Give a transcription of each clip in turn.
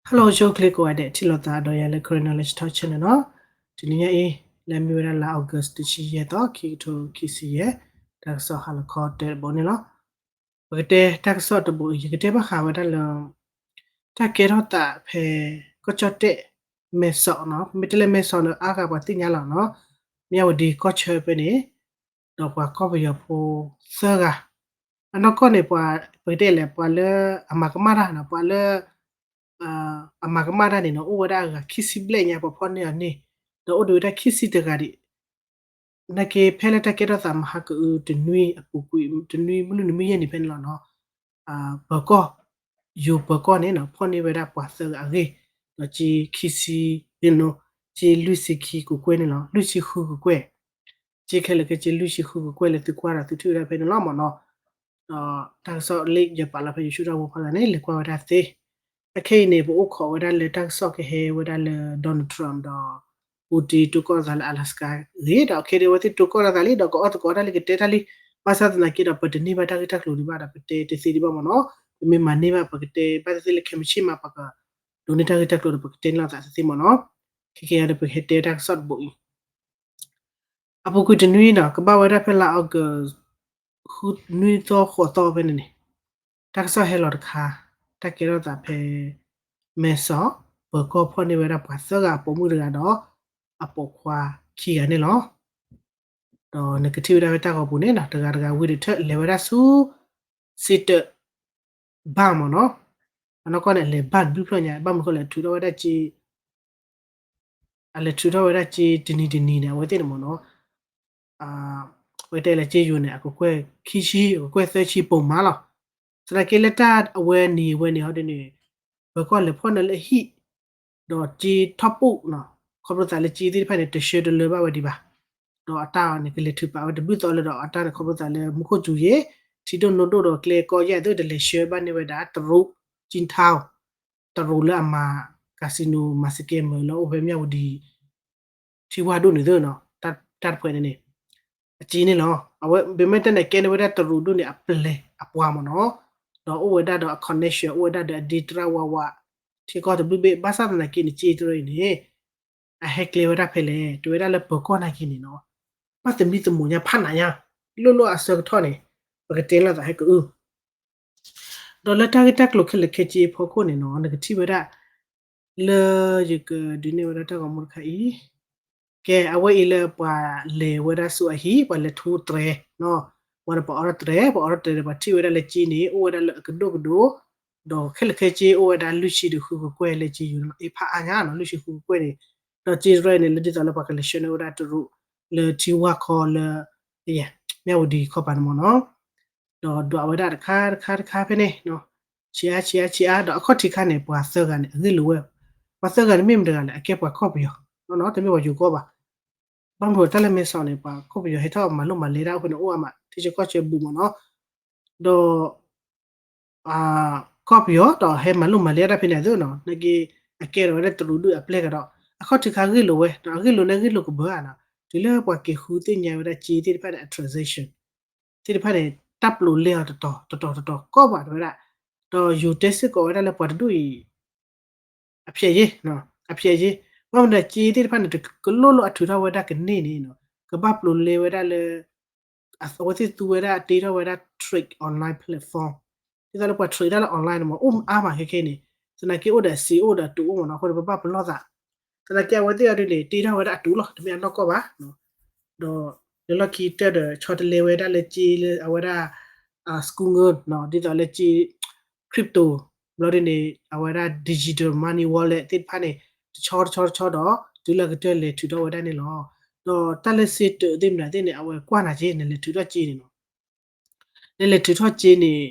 Hello ဆိၣ်ဂ့ၤကိးဂၤဒဲး ထံၣ်လိာ်သးဒီးယၤလၢ Karen Knowledge Talk Channel နီၤ. တနံၤညါအံၤ လၢအမ့ၢ်ဝဲဒၣ်လါ August တဆံယဲၢ်သီ ခံကထိခံဆံယဲၢ် တၢ်ကစီၣ်ဟါလီၤခီတၢတဘိန့ၣ်လီၤ. ပကတဲတၢ်ကစီၣ်တဘိအံၤ ယကတဲဘၣ်ဃးဝဲဒၣ်လၢ တၢ်ကဲထီၣ်သးဖဲ ကီၢ်ကၠီၣ်တဲၣ် မဲဆီးနီၤ. ပမ့ၢ်တဲလၢမဲဆီးန့ၣ် အါဂၤပှၤသ့ၣ်ညါလီၤနီၤ. မၠၣ်ဝတံၤကီၢ်ဆၢဖဲန့ၣ် ဒီးပှၤကီၢ်ပယီၤဖိသၢဂၤ အနီၢ်ကီၢ်န့ၣ် ပှၤ ပကတဲလဲၣ် ပှၤလၢအမၤကမၣ်တၢ်နီၤ ပှၤလၢ အမၤကမၣ်တၢ်န့ၣ်နီၤ အိၣ်ဝဲဒၣ်အဂၤခံဆံဘျဲၣ်ညါ ပှၤဖီၣ်န့ၢ်အီၤန့ၣ် ဒီးအိၣ်ဒံးဝဲဒၣ်ခံဆံတဂၤဒံး နာ်က့ဖဲလၢတၢ်ကဲထီၣ်သးမဟါကအုတနွံအပူၤကွံာ် တနွံမုၢ်လွံၢ်နံၤမုၢ်ယဲၢ်နံၤဖဲန့ၣ်လီၤနီၤ. ပၢၤကီၢ် ယိၤပၢၤကီၢ်န့ၣ်နီၤ ဖီၣ်န့ၢ်ဝဲဒၣ်ပှၤသၢဂၤအဂ့ၢ် ဒီးက့ခံဆံ က့လွံၢ်ဆံခံကကွဲၢ်န့ၣ်လီၤ လွံၢ်ဆံဃုကကွဲၢ် က့ခဲလၢာ်ခဲဆ့လွံၢ်ဆံဃုကကွဲၢ်လၢသုကွၢ်ဒီးသုထံၣ်ဝဲဒၣ်ဖဲန့ၣ်လီၤမ့ၢ်နီၤ. ဒီးတၢ်ကစီၣ်လၢယပာ်လီၤဖဲ YouTube တၢ်ဂီၤဖီလာ်န့ၣ် လဲၤကွၢ်ဝဲဒၣ်သ့ အခဲအံၤန့ၣ် ပအိၣ်ခိးဝဲဒၣ်လၢတၢ်ကစီၣ်ကဟဲဝဲဒၣ်လၢ Donald Trump ဒီး Putin တိၢ်ကီၢ်သးလၢ Alaska ဂ့ၤ ဒီးခဲအံၤအဝဲသ့ၣ်တိၢ်ကီၢ်တၢ်သးလံ ဒီးကအီၣ်သကိးတၢ်လံ ကတဲတၢ်လံ ဘၣ်ဆၣ်သနာ်က့ဒီး ပတန့ၢ်ဘၣ်တၢ်ဂ့ၢ်တၢ်ကျိၤဒံးဘၣ်ဒီး ပတဲတသ့ဒံးဘၣ်မ့ၢ်နီၤ. ပမ့ၢ်မၤန့ၢ်ဘၣ် ပကတဲဘၣ်သ့ၣ်သ့ၣ်လၢခဲမုၢ်ဆ့ၣ်မး ပကဒိးန့ၢ်တၢ်ဂ့ၢ်တၢ်ကျိၤဒီး ပကတဲန့ၢ်လိာ်သးသ့သ့မ့ၢ်နီၤ. ခဲကဲအံၤဒီး ပကဟဲတဲတၢ်ကစီၣ်တဘိအံၤ အပူၤကွံာ်တနွံနီၤ ကဘၣ်ဝဲဒၣ်ဖဲလါ August နွံသီဃိးသီဖဲန့ၣ်န့ၣ် တၢ်ကစီၣ်ဟဲလီၤတခါ တၢ်ကဲထီၣ်သးဖဲ မဲဆီး ပၢၤကီၢ်ဖီၣ်န့ၢ်ဝဲဒၣ်ပှၤသၢဂၤ အပိာ်မုၣ်တဂၤဒီး အပိာ်ခွါခံဂၤန့ၣ်လီၤ. ဒီးနကထံၣ်ဝဲဒၣ်ဖဲတၢ်ဂီၤပူၤန့ၣ်နီၤ တဂၤတဂၤဝံၤဒီးထၢၣ် လဲၤဝဲဒၣ်ဆူ စ့တၢး ဘၣ်မ့ၢ်နီၤ. အနီၢ်ကီၢ်န့ၣ် အလဲၤဘၣ်တဘျုးဖျၢၣ်ညါ ဘၣ်မနုၤဃိလဲၣ် ထုးထီၣ်ဝဲဒၣ်က့ အလဲၤထုးထီၣ်ဝဲဒၣ်က့တနံၤတနံၤန့ၣ် အဝဲသ့ၣ်န့ၣ်မ့ၢ်နီၤ ပတဲလၢက့ယိၤန့ၣ် အကကွဲၢ်ခံဆံ အကကွဲၢ်သၢဆံပိာ်မးလီၤ. သနာ်က့လၢတၢ်အဝဲနံၤအဝဲန့ၣ်ဟီဒ်န့ၣ် ပၢၤကီၢ်လဲၤဖီၣ်န့ၢ်လၢဟံၣ် ဒီးက့ထီၣ်ပူၣ်နီၤ ခီဖျိသးလၢက့သ့ၣ်တဖၣ်န့ၣ် တဆှၢတလၢဘၣ်ဝဲဒံးဘၣ်. ဒီးအတၢ်အီၤန့ၣ် ကလဲၤထုးပာ်ဝဲတဘျုးသီလၢဒီး အတၢ်န့ၣ် ခီဖျိသးလၢမူခိၣ်စူၤယ့ၤ ထံဒိၣ်နိဒိၣ်ဒီးကျဲကီယဲၢ်သ့ၣ် တလဲၤဆှၢဘၣ်န့ၢ်ဝဲဒၣ်တရူး ကၠံထါ တရူးလၢအမၤ casino မၤ scammer လၢအိၣ်ဖဲမၠၣ်ဝတံၤ ထံဝၢ်ဒိၣ်န့ၣ်သ့ၣ်နီၤ တၢ်တဖှဲးန့ၣ်န့ၣ် အက့န့ၣ်လီၤ. အဝဲ ပမ့ၢ်တဲန့ၣ် ကဲန့ၢ်ဝဲဒၣ်တရူးဒိၣ်န့ၣ် အပျဲၢ်အပှၤမ့ၢ်နီၤ ဒီးအိၣ်ဝဲဒၣ်ဒီးအ connection အိၣ်ဝဲဒၣ်ဒီးအဒ့တရၣ်ဝါဝါ ထံကီၢ်တဘျုးဘ့ၣ် ဘၣ်ဆၣ်သနာ်က့န့ၣ် က့တရူးအံၤန့ၣ် အဟဲကျဲဝဲဒၣ်ဖဲလဲၣ် တဲဝဲဒၣ်လၢပၢၤကီၢ်နာ်က့န့ၣ်နီၤ ဘၣ်သမံသမိးညါဖးနးညါ လိၣ်လိၣ်အဆၢကထီၣ်န့ၣ် ပကတဲလိာ်သးဟဲကအု ဒီးလၢတၢ်ဂ့ၢ်တၢ်ကျိၤခဲလၢာ်ခဲဆ့အဖီခိၣ်န့ၣ်နီၤ နကထံၣ်ဝဲဒၣ် လၢယကဒုးနဲၣ်ဝဲဒၣ်တၢ်ဂီၤမူတခါအံၤ ကဲ အဝဲအံၤလၢပှၤလဲၤဝဲဒၣ်ဆူအဟံၣ် ပှၤလဲၤထူတြဲၤနီၤ ပှၤဒီးပှၤအိးထီၣ်တြဲၤ ပှၤအိးထီၣ်တြဲၤဒီးပှၤထံၣ်ဝဲဒၣ်လၢက့န့ၣ် အိၣ်ဝဲဒၣ်လၢအကဒိၣ်ကဒိၣ် ဒီးခဲလၢာ်ခဲဆ့အိၣ်ဝဲဒၣ်လွံၢ်ဆံဒီးဃုကကွဲၢ်လၢက့ယိၤန့ၣ် အ့ဖးအါညါနီၤ လွံၢ်ဆံဃုကကွဲၢ်န့ၣ် ဒီးက့တရူးန့ၣ် လၢဒ်သိးလၢပှၤကလဲၤဆှၢန့ၢ်ဝဲဒၣ်တရူး လၢထံဝၢ်ခီလၢ မၠၣ်ဝတံၤခီပၤန့ၣ်မ့ၢ်နီၤ ဒီးဒွးဝဲဒၣ်တခါတခါတခါဖဲန့ၣ် ဆံးအါဆံးအါဆံးအါ ဒီးအခီၣ်ထံးခါန့ၣ် ပှၤသၢဂၤန့ၣ် အဂ့ၢ်လိာ်ဝဲ ပှၤသၢဂၤန့ၣ်မ့ၢ်မတဂၤလဲၣ် အကဲပှၤကီၢ်ပယီၤ တမ့ၢ်ပှၤယိၤကီၢ်ဘၣ် ဘၣ်မနုၤတၢ်လၢမဲဆီးန့ၣ် ပှၤကီၢ်ပယီၤဟဲထီၣ်မၤလိမၤလဲတၢ်အိၣ်ဖဲန့ၣ်အိၣ်အါမး ထံဆၢကီၢ်ဆၢဘူးမ့ၢ်နီၤ ဒီး ကီၢ်ပယီၤဒီးဟဲမၤလိမၤလဲတၢ်ဖဲန့ၣ်အသိးနီၤ နာ်က့ အကဲထီၣ်ဝဲဒၣ်တရူးဒုၣ်အပျဲၢ်ကဒီး အခီၣ်ထံးခါဂ့ၢ်လိာ်ဝဲ ဒီးအဂ့ၢ်လိာ်န့ၣ်ဂ့ၢ်လိာ်ကဘၢဧါနီၤ တုၤလၢပှၤက့ၤဃုသ့ၣ်ညါဝဲဒၣ်က့သ့ၣ်တဖၣ်န့ၣ် အ transaction သ့ၣ်တဖၣ်န့ၣ် တၢ်ပျိးလဲအီၤတတီၤတတီၤတတီၤကီးဘၣ်တဲဝဲဒၣ် ဒီးယိၤတဲစ့ၢ်ကီးဝဲဒၣ်လၢပှၤတဒူၣ်အံၤ အဖျဲးယ့ၢ် အဖျဲးယ့ၢ် ဘၣ်မနုၤက့သ့ၣ်တဖၣ်န့ၣ် တကလိၣ်လိၣ်အထုးထီၣ်ဝဲဒၣ်ကန့ၢ်န့ၣ် ကဘၣ်ပျိးလဲဝဲဒၣ်လၢ အဝဲသ့ၣ်သူဝဲဒၣ်တ့ထီၣ်ဝဲဒၣ် trade online platform ဒ်သိးလၢပှၤ trade တၢ်လၢ online န့ၣ်မ့ၢ် အိၣ်အါမးခဲခဲအံၤန့ၣ် သနာ်က့အိၣ်ဒီးစ့အိၣ်ဒီးတူးအိၣ်မ့ၢ်နီၤ အဃိန့ၣ် ပဘၣ်ပလီၢ်သး သနာ်က့အဝဲသ့ၣ်အံၤဒ်န့ၣ် တ့ထီၣ်ဝဲဒၣ်အတူးလီၤ တမ့ၢ်အနီၢ်ကီၢ်ဘၣ် ဒီးလၢလီၢ်ခံကတၢၢ်ဒီး ဆီတလဲဝဲဒၣ်လၢက့လၢအဝဲဒၣ် စကူငၢ ဒ်သိးလၢက့ crypto ဘျီဒ်န့ၣ် အဝဲဒၣ် digital money wallet သ့ၣ်တဖၣ်န့ၣ် တဆီတဆီတဆီဒီး တုၤလၢကတၢၢ်လဲၤထုးထီၣ်ဝဲဒၣ်န့ၣ်လီၤ. ဒီးတၢ်လၢစ့တၢးသ့ၣ်မနုၤသ့ၣ်န့ၣ် အဝဲကွၢ်နၤက့ နလဲၤထုးထီၣ်က့န့ၣ်နီၤ နလဲၤထုးထီၣ်က့န့ၣ်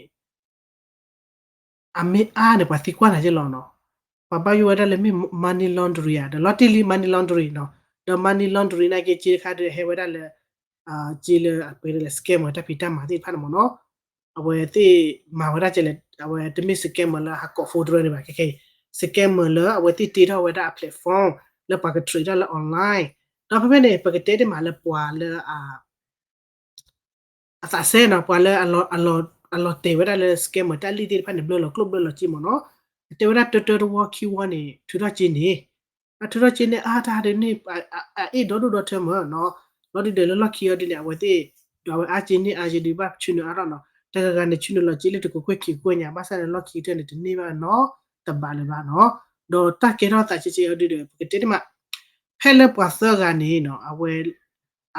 အမ့ၢ်အါန့ၣ် ပှၤသံကွၢ်နၤက့လီၤနီၤ. ပှၤဘၣ်ယိၣ်ဝဲဒၣ်လၢမ့ၢ် money laundering ဧါ ဒီးလီၤတံၢ်လံ money laundering နီၤ. ဒီး money laundering နာ်က့ က့တခါဒီးဟဲဝဲဒၣ်လၢ က့လၢအပှဲၤလၢ scammer တၢ်ဖံးတၢ်မၤသ့ၣ်တဖၣ်န့ၣ်မ့ၢ်နီၤ. အဝဲသ့ၣ်မၤဝဲဒၣ်ကဲလဲၣ် အဝဲတမ့ၢ် scammer လၢဟးကိး phone တရၢန့ၣ်ဘၣ် ခဲခဲအံၤ scammer လၢအဝဲသ့ၣ်တ့ထီၣ်ဝဲဒၣ်အ platform လၢပှၤက trade တၢ်လၢ online ဒီးဖဲဖဲန့ၣ် ပကတဲတ့ၢ်မးလၢပှၤလၢ အသးစဲနီၤ ပှၤလၢအလီၤတဲာ်ဝဲဒၣ်လၢ scammer တၢ်လံၣ်သ့ၣ်တဖၣ်န့ၣ် ဘျၢလီၤကျိၣ်ဘျၢလီၤစ့မ့ၢ်နီၤ. တဲဝဲဒၣ်တၢတၢတဝီခံဝီန့ၣ် ထုးထီၣ်စ့န့ၣ်, အထုးထီၣ်စ့န့ၣ် အါတၢ်ဒုးန့ၣ် အအ့ၣ်ဒီဒူၣ်ဒီထၢမၢ်နီၤ, လီၤဒုးဒီးလၢလီၢ်ခံအီၤဒုးန့ၣ် အဝဲသ့ၣ် ဒွးဝဲအါစ့န့ၢ်အါစ့ဒုးဘၣ်ဆူနုာ်အါထီၣ်နီၤ, တဂၤဂၤန့ၣ်ဆူနုာ်လီၤစ့လၢတကကွဲၢ်ခံကကွဲၢ်ညါ ဘၣ်ဆၣ်န့ၣ်လီၢ်ခံကတၢၢ်န့ၣ် တန့ၢ်ဘၣ်နီတဘးလၢၤဘၣ်နီၤ, ဒီးတၢ်ကဲထီၣ်သးကဲကဲအီၤဒုးဒီး ပကတဲတမး ဖဲလၢပှၤသၢဂၤန့ၣ်နီၤ အဝဲ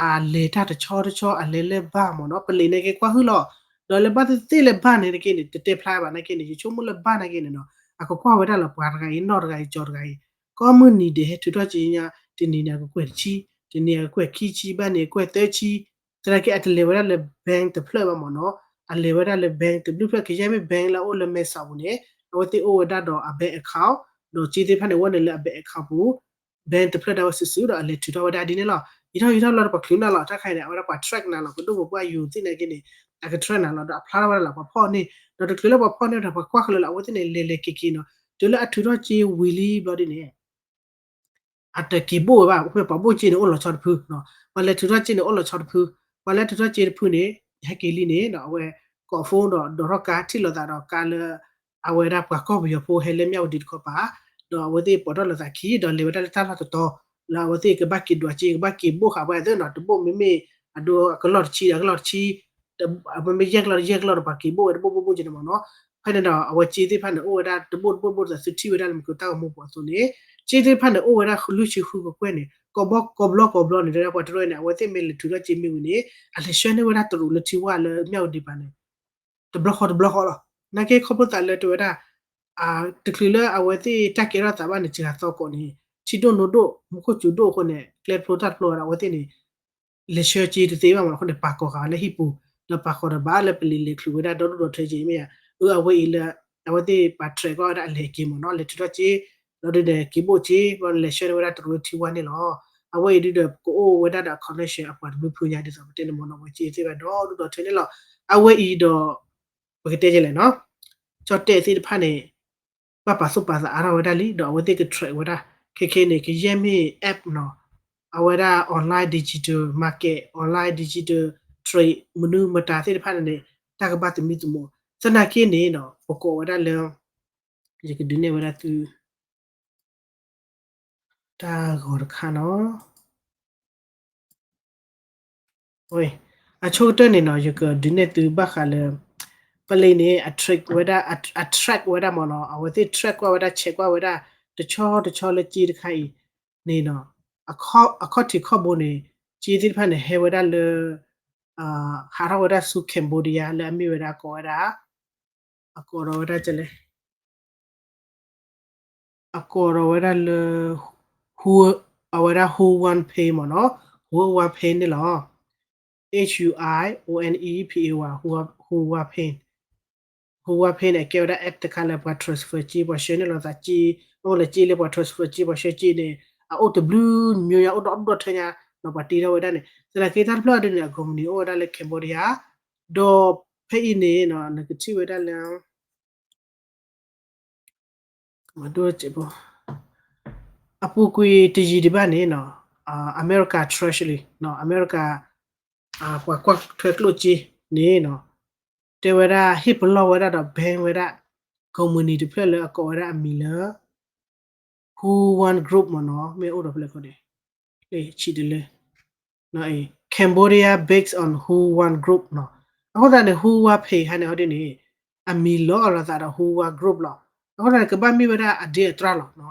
အလဲၤတၢ်တဆီတဆီ အလဲၤလၢဘၣ်မ့ၢ်နီၤ ပလံးန့ၣ်က့ၤကွၢ်ဟုၣ်လီၤ, ဒီးလၢဘၣ်သ့ၣ်သ့ၣ်လၢဘၣ်န့ၣ်တက့ၢ်န့ၣ် တတဲဖျါဘၣ်နာ်က့န့ၣ် ယဆိကမိၣ်လၢဘၣ်နာ်က့န့ၣ်နီၤ အကကွၢ်ဝဲဒၣ်လီၤ ပှၤတဂၤအံၤ နီၢ်တဂၤအံၤ ကၠီတဂၤအံၤ, ကိးမုၢ်နံၤဒဲးဟဲထုးထီၣ်က့ၤညါ တနံၤန့ၣ် အကကွဲၢ်တဆံ, တနံၤအကကွဲၢ်ခံဆံ ဘၣ်န့ၣ်ကွဲၢ်သၢဆံ, သနာ်က့အတလဲၤဝဲဒၣ်လၢ bank တဖျၢၣ်ဘၣ်မ့ၢ်နီၤ, အလဲၤဝဲဒၣ်လၢ bank တဘျုးဖျၢၣ် ကယဲၢ်မ့ၢ် bank လၢအအိၣ်လၢမဲဆီးပူၤန့ၣ် အဝဲသ့ၣ်အိၣ်ဝဲဒၣ်ဒီးအ bank account, ဒီးစ့သ့ၣ်တဖၣ်န့ၣ် ဝဲန့ၣ်လၢအ bank account ပူၤ bank တဖျၢၣ်ဒၣ်ဝဲစုာ်စုာ်ဒီးအလဲၤထုးထီၣ်ဝဲဒၣ်ဒ်န့ၣ်လီၤ. ယံာ်ထီၣ်ယံာ်ထီၣ်လီၤဒီးပှၤချုးနၢ်လီၤ တၢ်ခါအံၤန့ၣ် အဝဲဒၣ်ပှၤ track နၤလီၤ ပဒိၣ်ပပှၢ်ယူၤသ့ၣ်နာ်က့န့ၣ် အက track နၤလီၤ ဒီးအဖျါထီၣ်ဝဲဒၣ်လီၤ ပှၤဖီၣ်န့ၢ်, ဒီးတချုးလၢပှၤဖီၣ်န့ၢ်ဒီး ပှၤကွၢ်ဃလၢလၢ အဝဲသ့ၣ်န့ၣ် လဲၤလဲၤက့ၤက့ၤနီၤ, တုၤလၢအထုးထီၣ်စ့ဝံၤလံဘျီဒ်န့ၣ် အတက့ၤဘိၣ်ဝဲဘၣ်, ပှၤဘိၣ်စ့န့ၣ်အိၣ်လီၤဆီတဖု, ပှၤလဲၤထုးထီၣ်စ့န့ၣ်အိၣ်လီၤဆီတဖု, ပှၤလၢထုးထီၣ်စ့တဖုန့ၣ် ဟဲက့ၤလံန့ၣ် အဝဲကိး phone ဒီးဒိးထီၣ်ကါ ထံၣ်လိာ်သးဒီးကါလၢ အဝဲဒၣ်ပှၤကီၢ်ပယီၤဖိဟဲလၢမၠၣ်ဝတံၤတခီပၤ, ဒီးအဝဲသ့ၣ်ပိာ်ထီၣ်လိာ်သးခံ ဒီးလဲၤဝဲဒၣ်လၢတၢ်လီၢ်တတီၤ လၢအဝဲသ့ၣ်ကဘၣ်က့ၤဒွးစ့ ကဘၣ်က့ၤဘိၣ်ဃာ်ဝဲသ့ၣ်နီၤ, တဘိၣ်မ့မ့ၢ် အဒိအကလီၢ်တဆံ ဒီးအကလီၢ်တဆံ မ့မ့ၢ်ယဲၢ်ကလီၢ် ယဲၢ်ကလီၢ်ဒီးပှၤက့ၤဘိၣ်ဝဲတဘိၣ်ဘိၣ်ဘိၣ်က့ၤန့ၣ်မ့ၢ်နီၤ, ဖဲန့ၣ်ဒီး အဝဲစ့သ့ၣ်တဖၣ်န့ၣ် အိၣ်ဝဲဒၣ်တဘိၣ်တဘိၣ်တဘိၣ် သုထံၣ်ဝဲဒၣ်လၢမုၢ်ကတၢၢ်ကမူပူၤအသိးန့ၣ် စ့သ့ၣ်တဖၣ်န့ၣ် အိၣ်ဝဲဒၣ်လွံၢ်ဆံဃုကကွဲၢ်န့ၣ် ကိးဘျီကိးဘျီန့ၣ် တဲဝဲဒၣ်ပှၤတရၢန့ၣ် အဝဲသ့ၣ်မ့ၢ်လဲၤထုးထီၣ်စ့မ့ၢ်ဝံၤန့ၣ် အလဲၤဆှၢန့ၢ်ဝဲဒၣ်တရူးလၢထံဝါလၢမၠၣ်ဝတံၤပၤန့ၣ် တဘျီဃီတဘျီဃီလီၤ. နာ်က့ခီဖျိသးလၢတဲဝဲဒၣ် တချုးလၢအဝဲသ့ၣ်တၢ်ကဲထီၣ်သးဘၣ်န့ၣ် စှၤသီကိးန့ၣ် ထံဒိၣ်နိဒိၣ် မူခိၣ်စူၤဒိၣ်အဃိန့ၣ် ကျဲတဖျိတၢ်တဖျိဝဲဒၣ် အဝဲသ့ၣ်န့ၣ် လဲၤဆှၢစ့တသ့ဘၣ်မ့ၢ်နီၤ, အဃိန့ၣ် ပာ်ကီၤဃာ်ဝဲလၢဟံၣ်ပူၤ ဒီးပာ်ဃီၤဒီးဘၣ်လၢပလံးလဲၤချုးဝဲဒၣ်ဒီဒူၣ်ဒီထၢက့မ့ၢ်ဧါ, အၢ အဝဲအံၤလၢ အဝဲသ့ၣ်ပာ် track ကွၢ်ဝဲဒၣ်အလဲၤက့ၤမ့ၢ်နီၤ, လဲၤထုးထီၣ်စ့ ဒီးဒုးဒီးက့ၤဘိၣ်စ့ ဘျီလဲၤဆှၢန့ၢ်ဝဲဒၣ်တရူးလၢထံဝါန့ၣ်လီၤ. အဝဲအံၤဒုးဒီးကအိၣ်ဝဲဒၣ်ဒီး connection အပှၤတဘျုးဖုညါဒ်သိးပတဲန့ၣ်မ့ၢ်နီၤ, အဝဲစ့သ့ၣ်တဖၣ်ဒီဒူၣ်ဒီထၢန့ၣ်လီၤ. အဝဲအံၤဒီး ပကတဲလဲၣ်နီၤ, ကၠီၣ်တဲၣ်သ့ၣ်တဖၣ်န့ၣ် ဘၣ်ပာ်သူၣ်ပာ်သးအါထီၣ်ဝဲဒၣ်လံ ဒီးအဝဲသ့ၣ်က track ဝဲဒၣ် ခဲခဲန့ၣ် ကယဲၢ်မ့ၢ် app နီၤ, အဝဲဒၣ် online digital market, online digital trade မနုၤမတၤသ့ၣ်တဖၣ်န့ၣ်န့ၣ် တၢ်ကဘၣ်သမံသမိး သနာ်က့န့ၣ်နီၤ ပကိးဝဲဒၣ်လၢ ယကဒုးနဲၣ်ဝဲဒၣ်သု တၢ်ဂီၤတခါနီၤ. အဆိကတၢၢ်န့ၣ်နီၤ ယကဒုးနဲၣ်သုဘၣ်ဃးလၢ ပလံးန့ၣ် အ track ဝဲဒၣ် အ track ဝဲဒၣ်မ့ၢ်နီၤ, အဝဲသ့ၣ် track ကွၢ်ဝဲဒၣ် check ကွၢ်ဝဲဒၣ် တဆီတဆီလၢစ့တခါအံၤန့ၣ်နီၤ, အခီၣ်ထံးခီၣ်ဘိန့ၣ် စ့သ့ၣ်တဖၣ်န့ၣ် ဟဲဝဲဒၣ်လၢ ဟးထီၣ်ဝဲဒၣ်ဆူ Cambodia လၢအမ့ၢ်ဝဲဒၣ်ကိးဝဲဒၣ် အကိးဒီးဝဲဒၣ်လဲၣ် အကိးဒီးဝဲဒၣ်လၢ Hu, အဝဲဒၣ် Huiyin Pay မ့ၢ်နီၤ, Huiyin Pay န့ၣ်လီၤ. H U I O N E P A Y, Huiyin Pay, Huiyin Pay န့ၣ် အကဲဝဲဒၣ် app တခါလၢပှၤ transfer စ့ ပှၤဆှၢန့ၢ်လိာ်သးစ့, အိၣ်လၢစ့လၢပှၤ transfer စ့ ပှၤဆှၢစ့န့ၣ် အအိၣ်တဘျုးမံၤညါ အိၣ်ဒီဒူၣ်ဒီထၢညါ ဒီးပှၤတ့ထီၣ်ဝဲဒၣ်န့ၣ် သနာ်က့တၢ်တဖျၢၣ်အံၤဒုးန့ၣ် အ company အိၣ်ဝဲဒၣ်လၢ Cambodia ဒီးဖဲအံၤန့ၣ် နကထံၣ်ဝဲဒၣ်လၢ မၤဒိၣ်စ့ၢ်ဖိ အပူၤကွံာ်တယံာ်ဒံးဘၣ်န့ၣ် အမဲရကၤ Treasury အမဲရကၤ ပှၤကွၢ်ထွဲကျိၣ်စ့န့ၣ် တဲဝဲဒၣ်ဟ့ၣ်ပလီၢ်ဝဲဒၣ်ဒီး ban ဝဲဒၣ် company တဖျၢၣ်လၢအကိးဝဲဒၣ်အမံၤလၢ Huiyin Group မ့ၢ်နီၤ, မ့ၢ်အိၣ်ဒီးဖဲလဲၣ်ခိၣ်န့ၣ် ဆံးတလၢ Cambodia based on Huiyin Group နီၤ. အဃိသတးန့ၣ် Huiyin Pay ခါန့ၣ် ဟီဒ်န့ၣ် အမံၤလီၤအီၤလိာ်သးဒီး Huiyin Group လီၤ. အဃိသတးန့ၣ် ကဘၣ်မ့ၢ်ဝဲဒၣ်အဒ့အတြၢ်လီၤ.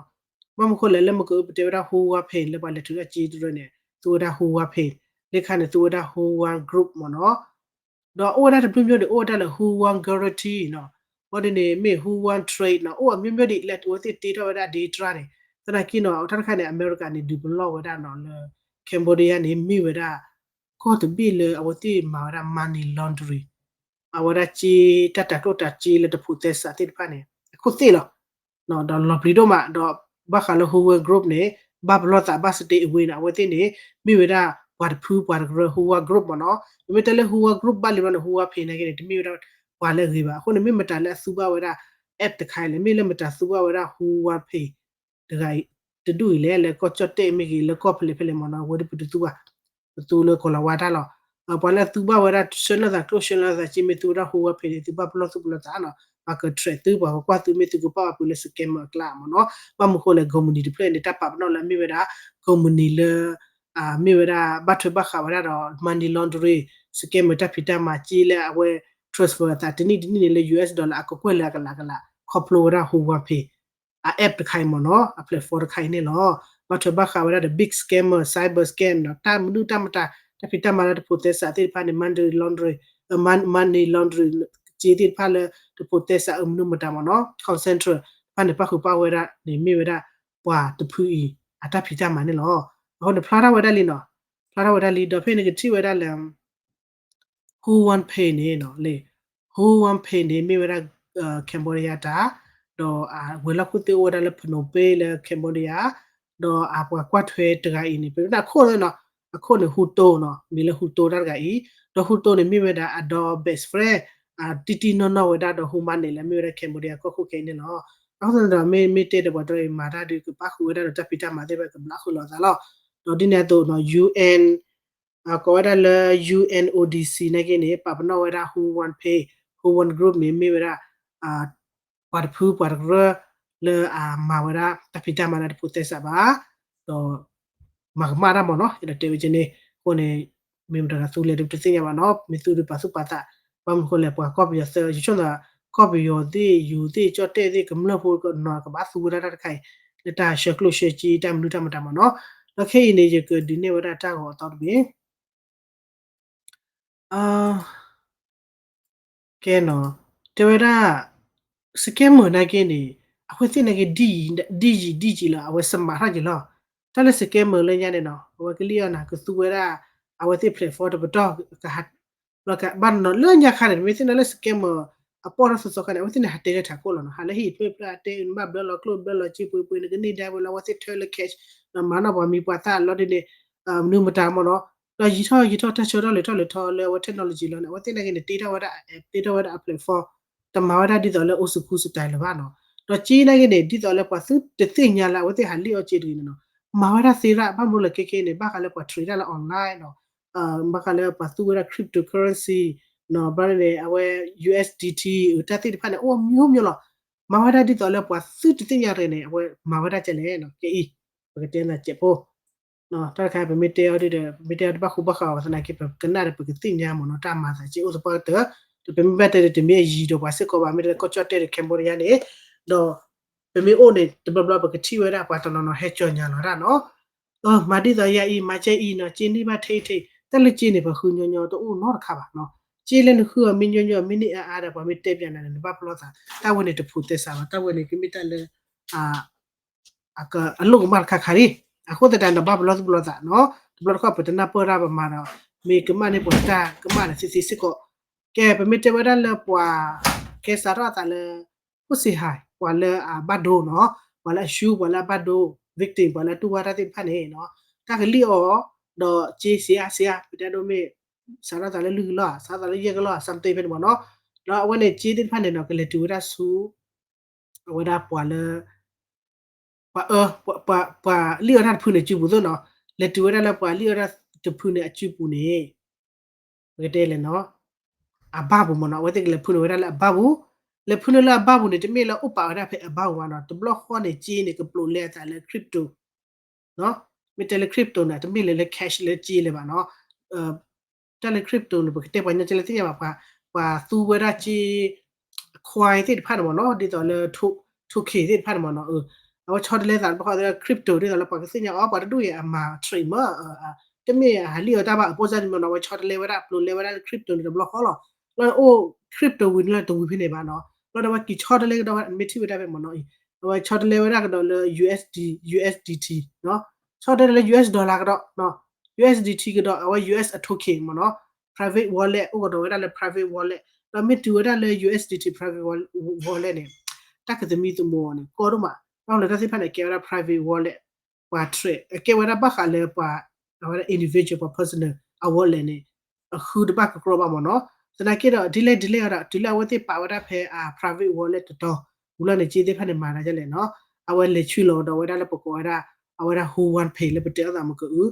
ဘၣ်မနုၤဃိလဲၣ် လၢမ့ၢ်ကပတဲဝဲဒၣ် Huiyin Pay လၢပှၤလဲၤထုးထီၣ်စ့တရၢန့ၣ် သူဝဲဒၣ် Huiyin Pay, လၢခါန့ၣ် သူဝဲဒၣ် Huiyin Group မ့ၢ်နီၤ. ဒီးအိၣ်ဝဲဒၣ်တဘျုးမျိုးန့ၣ် အိၣ်ဝဲဒၣ်လၢ Huiyin Guarantee နီၤ, ဘၣ်ဒ်န့ၣ် မ့ၢ် Huiyin Trade နီၤ, အိၣ်အမျိုးမျိုးဒံးလၢအဝဲသ့ၣ်တ့ထီၣ်ဝဲဒၣ်ဒ့တြၢ်န့ၣ်, သနာ်က့နီၤ အတၢ်တခါန့ၣ် အမဲရကၤန့ၣ် ဒုးပလီၢ်ဝဲဒၣ်နီၤလၢ Cambodia န့ၣ် မ့ၢ်ဝဲဒၣ် ကီၢ်တဘ့ၣ်လၢအဝဲသ့ၣ်မၤဝဲဒၣ် money laundering အဝဲဒၣ်စ့ တၢ်တၤကျိၣ်တၤစ့လၢတဖိးသဲစးသ့ၣ်တဖၣ်န့ၣ် အခိၣ်သ့ၣ်လီၤ. ဒီးလီၤပျံၤဒိၣ်မး ဒီးဘၣ်ဃးလၢ Huiyin Group န့ၣ် ဘၣ်ပလီၢ်သးဘၣ် stay away န့ၣ် အဝဲသ့ၣ်န့ၣ် မ့ၢ်ဝဲဒၣ်ပှၤတဖုပှၤတကရၢ Huiyin Group မ့ၢ်နီၤ. မ့မ့ၢ်တဲလၢ Huiyin Group ဘၣ်လံဘျီန့ၣ် Huiyin Pay နာ်က့န့ၣ် တမ့ၢ်ဝဲဒၣ်ပှၤလၢအဂ့ၤဘၣ်. အဃိန့ၣ် မ့ၢ်မတၤလၢအသူဘၣ်ဝဲဒၣ် app တခါအံၤလဲၣ်, မ့ၢ်လၢမတၤသူဘၣ်ဝဲဒၣ် Huiyin Pay တဂၤအံၤ တဒူၣ်အံၤလဲၣ်, လၢကီၢ်ကၠီၣ်တဲၣ်မ့ၢ်ဂ့ၤ လၢကီၢ်ဖဲလဲၣ်ဖဲလဲၣ်မ့ၢ်နီၤ အဝဲဒၣ်ပတသူဘၣ်, ပသူလၢကီၤလၤဝါတၢ်လီၤ. ပှၤလၢအသူဘၣ်ဝဲဒၣ် ဆှၢလီၤသးကျိၣ် ဆှၢလီၤသးစ့ မ့ၢ်သူဝဲဒၣ် Huiyin Pay န့ၣ် သုဘၣ်ပလီၢ်သူၣ်ပလီၢ်သးနီၤ. ပှၤက track သု ပှၤကကွၢ်သု မ့ၢ်သုကပာ်ပှၤလၢ scammer အကျါမ့ၢ်နီၤ. ဘၣ်မနုၤဃိလဲၣ် ကုမ္ပဏီတဖျၢၣ်န့ၣ် တၢ်ပာ်ပနီၣ်လၢအမ့ၢ်ဝဲဒၣ် ကုမ္ပဏီလၢ မ့ၢ်ဝဲဒၣ် ဘၣ်ထွဲဘၣ်ဃးဝဲဒၣ်ဒီး money laundering, scammer တၢ်ဖံးတၢ်မၤ က့လၢအဝဲ transfer အသးတနံၣ်တနံၣ်န့ၣ်လၢ US dollar အကကွဲၢ်လၢအကလးကလး ခီဖျိဝဲဒၣ် Who Want Pay အ app တခါအံၤမ့ၢ်နီၤ, အ platform တခါအံၤန့ၣ်လီၤ. ဘၣ်ထွဲဘၣ်ဃးဝဲဒၣ်ဒီး big scammer, cyber scam နီၤ, တၢ်မနုၤတၢ်မတၤ တၢ်ဖံးတၢ်မၤလၢတဖိးသဲစးသ့ၣ်တဖၣ်န့ၣ် money laundering, money laundering က့သ့ၣ်တဖၣ်လၢတဖိးသဲစးအမနုၤမတၤမ့ၢ်နီၤ, call center တဖၣ်န့ၣ် ပၣ်ဃုာ်ပၣ်ဝဲဒၣ်န့ၣ် မ့ၢ်ဝဲဒၣ်ပှၤတဖုအံၤ အတၢ်ဖံးတၢ်မၤန့ၣ်လီၤ. အဃိန့ၣ် ဖျါထီၣ်ဝဲဒၣ်လံနီၤ, ဖျါထီၣ်ဝဲဒၣ်လံ ဒီးဖဲန့ၣ်ကထံၣ်ဝဲဒၣ်လၢ Who Want Pay န့ၣ်နီၤ, လၢ Who Want Pay န့ၣ် မ့ၢ်ဝဲဒၣ် Cambodia တၢ်, ဒီးအဝဲၤလီၢ်ခိၣ်သ့ၣ်အိၣ်ဝဲဒၣ်လၢ Phnom Penh လၢ Cambodia, ဒီးအပှၤကွၢ်ထွဲတဂၤအံၤန့ၣ် ပမ့ၢ်တဲအခိၣ်လၢနီၤ, အခိၣ်န့ၣ် Hutto နီၤ, မံၤလၢ Hutto တၢ်တဂၤအံၤ, ဒီး Hutto န့ၣ် မ့ၢ်ဝဲဒၣ်အဒီ best friend တံၢ်တံၢ်နီၢ်နီၢ်ဝဲဒၣ်ဒီး Who Want န့ၣ်လၢမ့ၢ်ဝဲဒၣ် Cambodia ကီၢ်ခိၣ်ခဲအံၤန့ၣ်လီၤ. အဃိသတးဒီး မ့ၢ်မ့ၢ်တဲဒီးပှၤတရံးမၤတၢ်ဒုးကပၣ်ဃုာ်ဝဲဒၣ်ဒီးတၢ်ဖံးတၢ်မၤသ့ၣ်တဖၣ်ကဘျါဃုာ်လီၤအသးလီၤ. ဒီးဒ်န့ၣ်အသိးနီၤ UN ကိးဝဲဒၣ်လၢ UNODC နာ်က့န့ၣ် ပာ်ပနီၣ်ဝဲဒၣ် Who Want Pay, Who Want Group န့ၣ် မ့ၢ်ဝဲဒၣ် ပှၤတဖုပှၤတကရၢ လၢအမၤဝဲဒၣ်တၢ်ဖံးတၢ်မၤလၢတဖိးသဲစးဘၣ်, ဒီး မၤကမၣ်တၢ်မ့ၢ်နီၤ, ယဒိးတဲဝဲက့န့ၣ်, အဃိန့ၣ် မ့ၢ်မတၤတဂၤသူလဲၣ်တသ့ၣ်ညါဘၣ်နီၤ, မ့ၢ်သူဒီးပာ်သူၣ်ပာ်သး, ဘၣ်မနုၤဃိလဲၣ် ပှၤကီၢ်ပယီၤသၢ ယဆိကမိၣ် ကီၢ်ပယီၤသ့ၣ် ယိၤသ့ၣ် ကၠီၣ်တဲၣ်သ့ၣ် ကမျၢၢ်ဖိကနီၤ ကဘၣ်သူဝဲဒၣ်တၢ်တခါအံၤ လၢတၢ်ဆှၢကျိၣ်ဆှၢစ့တၢ်မနုၤတၢ်မတၤမ့ၢ်နီၤ, ဒီးခဲအံၤန့ၣ် ယကဒုးနဲၣ်ဝဲဒၣ်တၢ်ဂီၤအသီတဘ့ၣ် ကဲနီၤ, တဲဝဲဒၣ် scammer နာ်က့န့ၣ် အဝဲသ့ၣ်နာ်က့ ဒ်ယံာ်ဒ်ယံာ်လီၤ အဝဲစမးထီၣ်က့ၤလီၤ, တၢ်လၢ scammer လၢညါန့ၣ်နီၤ အဝဲကလံၣ်အီၣ်နၤ ကသူဝဲဒၣ် အဝဲသ့ၣ် platform တပတီၢ် ဘၣ်နီၤ လၢညါခါန့ၣ် မ့ၢ်သ့ၣ်နီၣ်လၢ scammer အပီၢ်ထီၣ်သီသီခါန့ၣ် အဝဲသ့ၣ်န့ၣ် ဟးတဲလၢထးခိၣ်လီၤနီၤ, ဟးလၢဟံၣ်ဖျၢၣ်ဖျၢၣ်အတဲ နဘၣ်ဘျၢလီၤကျိၣ်ဘျၢလီၤစ့ပှ့ၤပှ့ၤ နကန့ၢ်ဒၣ်ဝဲလၢအဝဲသ့ၣ်ထၢလၢ cash နီၤ, မၤနီၣ်ပှၤမံၤပှၤသၣ်လီၤဒ်န့ၣ် မနုၤမတၤမ့ၢ်နီၤ, ဒီးယံာ်ထီၣ်ယံာ်ထီၣ်တၢ်ဆၢထီၣ်လဲၤထီၣ်လဲၤထီလၢအဝဲ technology လီၤန့ၣ် အဝဲသ့ၣ်နာ်က့န့ၣ် တ့ထီၣ်ဝဲဒၣ်အ app တ့ထီၣ်ဝဲဒၣ်အ platform တမၤဝဲဒၣ်ဒ်သိးလၢ old school style လၢၤဘၣ်နီၤ, ဒီးစ့နာ်က့န့ၣ် ဒ်သိးလၢပှၤသုတသ့ၣ်ညါလၢအဝဲသ့ၣ်ဟးလံၣ်အီၣ်စ့တဂ့ၤန့ၣ်နီၤ, မၤဝဲဒၣ်သ့ရၣ် ဘၣ်မနုၤလၢခဲခဲန့ၣ် ဘၣ်ဃးလၢပှၤ trade တၢ်လၢ online နီၤ, ဘၣ်ဃးလၢပှၤသူဝဲဒၣ် cryptocurrency နီၤ, ဘၣ်န့ၣ် အဝဲ USDT တၢ်သ့ၣ်တဖၣ်န့ၣ် အိၣ်မျိုးမျိုးလီၤ, မၤဝဲဒၣ်ဒ်သိးလၢပှၤသုတသ့ၣ်ညါတဂ့ၤန့ၣ် အဝဲမၤဝဲဒၣ်ကဲလဲၣ်နီၤ, ကဲအံၤ ပကတဲနၤစဲးဖိ တၢ်တခါ ပမ့ၢ်တဲအီၤဒ်ဒီး ပမ့ၢ်တဲအီၤတဘၣ်ဃူဘၣ်ဃးအီၤ သနာ်က့ ပကနၣ်ဒီးပကသ့ၣ်ညါမ့ၢ်နီၤ တၢ်မၤသးက့အိၣ်သပှၢ်ကတၢၢ်, ဒီးပမ့ၢ်ဘၣ်တဲဒီး တမ့ၢ်အယံၤဒီးပှၤစ့ၢ်ကီးဘၣ် မ့ၢ်တဲကီၢ်ကၠီၣ်တဲၣ်ဒီး Cambodia န့ၣ်, ဒီး ပမ့ၢ်အိၣ်န့ၣ် တဘျီဘျီပကထံၣ်ဝဲဒၣ်ပှၤတနီၤနီၤဟဲကၠီၤညါလီၤတၢ်နီၤ, မၤဒ်သိးယၤအံၤ မၤကဲအံၤနီၤ, က့န့ၢ်ဘၣ်ထဲအံၤထဲအံၤ, တၢ်လၢက့န့ၣ် ပှၤဃုညီညီတအိၣ်နီတခါဘၣ်နီၤ, က့လၢနဃုအီၤမ့ၢ်ညီညီ မ့ၢ်န့ၢ်အါအါဒီး ပှၤမ့ၢ်တဲပၠးနၤန့ၣ် နဘၣ်ပလီၢ်သး, တၢ်ဝဲန့ၣ်တဖိးသဲစးဘၣ်, တၢ်ဝဲန့ၣ်ကမ့ၢ်တၢ်လၢ အလိၣ်ကမၣ်တခါခါလံ, အဃိသတးဒီး ဘၣ်ပလီၢ်သူၣ်ပလီၢ်သးနီၤ, တဘျီတခီၣ်ပတနၢ်ပၢၢ်တၢ်ပမၤဒီး မ့ၢ်ကမၣ်န့ၢ်ပှၤတၢ်ကမၣ်န့ၣ်သ့သ့စ့ၢ်ကီး, ကဲ ပမ့ၢ်တဲဝဲဒၣ်လၢပှၤ ကဲစးထီၣ်အသးလၢ ဖိစ့ဟါ ပှၤလၢအဘၣ်ဒိနီၤ, ပှၤလၢအရှူ ပှၤလၢအဘၣ်ဒိ victim ပှၤလၢအတူၢ်ဘၣ်တၢ်သ့ၣ်တဖၣ်န့ၣ်နီၤ, တၢ်ကလံၣ်အီၤ ဒီးက့စံးအါစံးအါ ပတဲဒိၣ်မ့ၢ် စးထီၣ်သးလၢလွံၢ်ကလီၢ် စးထီၣ်သးလၢယဲၢ်ကလီၢ် something ဖဲန့ၣ်မ့ၢ်နီၤ, ဒီးအဝဲန့ၣ်က့သ့ၣ်တဖၣ်န့ၣ်နီၤ ကလဲၤတုၤဝဲဒၣ်ဆူ အဝဲဒၣ်ပှၤလၢ ပှၤအၢ ပှၤလံၣ်အီၣ်တၢ်တဖုန့ၣ်အစုပူၤသိးနီၤ, လဲၤတုၤဝဲဒၣ်လၢပှၤလံၣ်အီၣ်တၢ်တဖုန့ၣ်အစုပူၤန့ၣ် ပကတဲလဲၣ်နီၤ, အဘၣ်ပူၤမ့ၢ်နီၤ, အဝဲသ့ၣ်ကလဲၤဖုန့ၢ်ဝဲဒၣ်လၢအဘၣ်ပူၤ, လဲၤဖုန့ၢ်လၢအဘၣ်ပူၤန့ၣ် တမ့ၢ်လၢအိၣ်ပာ်ဝဲဒၣ်ဖဲအဘၣ်ပူၤဘၣ်နီၤ, တဘျီဃီန့ၣ် က့န့ၣ် ကပျိးလဲအသးလၢ crypto မ့ၢ်တဲလၢ crypto န့ၣ် တမ့ၢ်လၢ လၢ cash လၢက့လၢၤဘၣ်နီၤ, တၢ်လၢ crypto န့ၣ် ပကတဲပှၤညီကဲလၢသ့ၣ်ညါဘၣ်, ပှၤသူဝဲဒၣ်က့ coin သ့ၣ်တဖၣ်န့ၣ်မ့ၢ်နီၤ, ဒ်သိးလၢ token သ့ၣ်တဖၣ်န့ၣ်မ့ၢ်နီၤ, အဝဲဆီတလဲသးတဘျီဃီသ့ၣ် crypto ဒ်သိးလၢပှၤကသ့ၣ်ညါအီၤ ပှၤတဒူၣ်အံၤအမၤ trade မ့ၢ် တမ့ၢ်အဟးလံၣ်အီၣ်တၢ်ဘၣ် အပိၢ်စၢ်န့ၣ်မ့ၢ်နီၤ, အဝဲဆီတလဲဝဲဒၣ် ပျိးလဲဝဲဒၣ်လၢ crypto န့ၣ်တဘျီဃီလီၤ, လၢအိၣ် crypto ဝံၤန့ၣ်လၢတဝံၤဖဲန့ၣ်ဘၣ်နီၤ, လီၤဒီးအဝဲက့ၤဆီတလဲကဒီးဝဲ မ့ၢ်ထံၣ်ဝဲဒၣ်ဖဲမ့ၢ်နီၤအံၤ, အဝဲဆီတလဲဝဲဒၣ်ကဒီးလၢ USD USDT ဆီတလဲလၢ US dollar ကဒီး USDT ကဒီး အဝဲ US အ token မ့ၢ်နီၤ, private wallet အိၣ်ကဒီးဝဲဒၣ်လၢ private wallet ဒီးမ့ၢ်တုၤဝဲဒၣ်လၢ USDT private wallet န့ၣ် တၢ်ကသမံသမိးအီၤန့ၣ် ကီဒိၣ်မး, ဘၣ်ဃိလၢတၢ်သ့ၣ်တဖၣ်န့ၣ် ကဲဝဲဒၣ် private wallet ပှၤ trade အကဲဝဲဒၣ်ဘၣ်ဃးလၢပှၤ အဝဲဒၣ် individual ပှၤ personal အ wallet န့ၣ် အဃုတဘၣ်ကကြီဘၣ်မ့ၢ်နီၤ, သနာ်က့ဒီး ဒ်လဲၣ်ဒ်လဲၣ်ဒီး တုၤလၢအဝဲသ့ၣ်ပာ်ဝဲဒၣ်ဖဲအ private wallet တတီၤ ဝံၤလီၤန့ၣ် က့သ့ၣ်တဖၣ်န့ၣ် မၤတၢ်ဒ်လဲၣ်နီၤ, အဝဲလဲၤဆှၢလီၤကဒီးဝဲဒၣ်လၢပကိးဝဲဒၣ် အဝဲဒၣ် Who Want Pay လၢပတဲအသးမ့ၢ်ကအု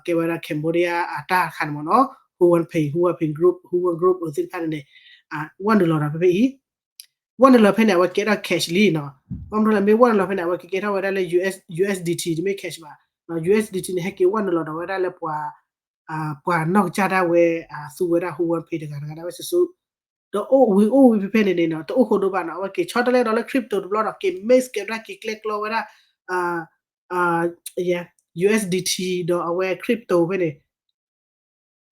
ကဲဝဲဒၣ် Cambodia အတၢ်တခါန့ၣ်မ့ၢ်နီၤ, Who Want Pay, Who Want Pay Group, Who Want Group သ့ၣ်တဖၣ်န့ၣ်န့ၣ် ဝဲနုာ်လီၤဒီးဖဲဖဲအံၤ ဝဲနုာ်လီၤဖဲန့ၣ် အဝဲကဲထီၣ် cash လံနီၤ. ဘၣ်မနုၤလဲၣ် မ့ၢ်ဝဲနုာ်လီၤဖဲန့ၣ် အဝဲကကဲထီၣ်ဝဲဒၣ်လၢ US USDT တမ့ၢ် cash ဘၣ်. USDT န့ၣ် ဟဲက့ၤဝဲနုာ်လီၤဒီးဝဲဒၣ်လၢပှၤ ပှၤနီၢ်ကစၢ်ဒၣ်ဝဲ သူဝဲဒၣ် Whole One Pay တဂၤတဂၤဒၣ်ဝဲစုာ်စုာ် ဒီးအိၣ်ဝံၤအိၣ်ဝံၤဖဲဖဲန့ၣ်န့ၣ်နီၤ တအိၣ်ဃိဒိဘၣ်နီၤ အဝဲက့ၤဆီတလဲကဒီးလၢ crypto တဘျီဒီး က့ၤ mix ကဲဝဲဒၣ် က့ၤကျဲကျီဝဲဒၣ် USDT ဒီးအဝဲ crypto ဖဲန့ၣ်